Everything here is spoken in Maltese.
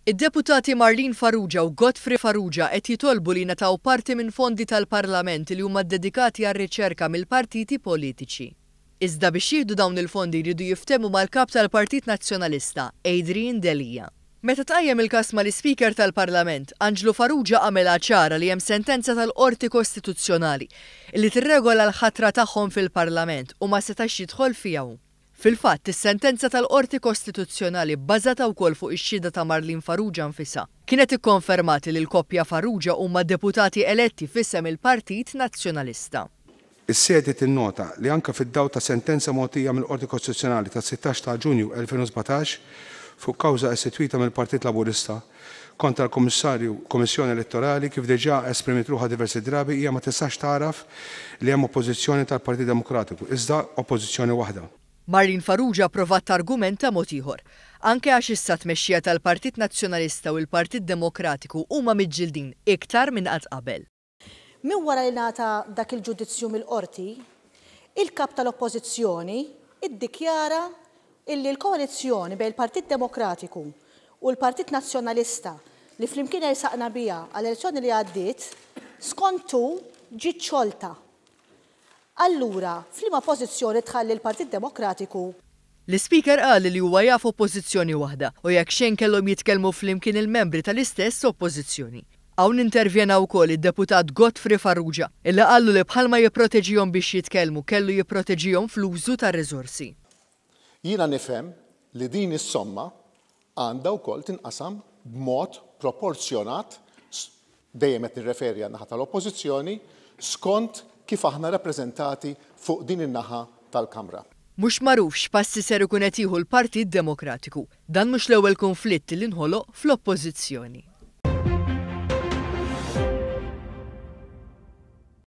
Id-Deputati Marlene Farrugia u Godfrey Farrugia qed jitolbu li jingħataw parti minn fondi tal-Parlament li huma ddedikati għar-riċerka mill-partiti politiċi. Iżda biex jieħdu dawn il-fondi jridu jiftehmu mal-Kap tal-Partit Nazzjonalista, Adrian Delia. Meta tqajjem il-każ mal-Ispeaker tal-Parlament, Anġlu Farrugia għamilha ċara li hemm sentenza tal-Qorti Kostituzzjonali li tirregola l-ħatra tagħhom fil-Parlament u ma setax jidħol fiha hu. Fil-fatt, is-sentenza tal-Qorti Kostituzzjonali bbażata wkoll fuq ix-xhieda ta' Marlene Farrugia nfisha, kienet ikkonfermat li l-koppja Farrugia huma deputati eletti f'isem il-Partit Nazzjonalista. Is-sede tinnota li anke fid-dawl ta' sentenza mogħtija mill-Qorti Kostituzzjonali tas-16 ta' Ġunju 2017 fuq kawża istitwita mill-Partit Laburista kontra l-Kummissarju Kummissjoni Elettorali kif diġà esprimiet ruħha diversi drabi hija ma tistax tagħraf li hemm oppożizzjoni tal-Partit Demokratiku iżda oppożizzjoni waħda. Marlene Farrugia pprovat targumenta mod ieħor. Anke għax issa t-tmexxija tal-Partit Nazzjonalista u l-Partit Demokratiku huma miġġildin iktar minn qatt qabel. Minn wara li ngħata dak il-ġudizzju mill-Qorti, il-Kap tal-Oppożizzjoni ddikjara illi l-koalizzjoni bejn il-Partit Demokratiku u l-Partit Nazzjonalista li flimkien ersaqna biha għall-elezzjoni li għaddiet, skont hu, ġiet xolta. Allura, f'liema pożizzjoni tħalli l-Partit Demokratiku? L-Ispeaker qal li huwa jaf Oppożizzjoni waħda u jekk xejn kellhom jitkellmu flimkien il-membri tal-istess Oppożizzjoni. Hawn intervjena wkoll id-Deputat Godfrey Farrugia illi qallu li bħalma jipproteġihom biex jitkellmu kellu jipproteġihom fl-użu tar-riżorsi. Jiena nifhem li din is-somma għandha wkoll tinqasam b'mod proporzjonat, dejjem qed nirreferi għan-naħa tal-Oppożizzjoni, skont kif aħna rappreżentati fuq din in-naħa tal-Kamra. Mhux magħruf x'passi ser ikun qed jieħu l-Partit Demokratiku. Dan mhux l-ewwel kunflitt li nħoloq fl-Oppożizzjoni.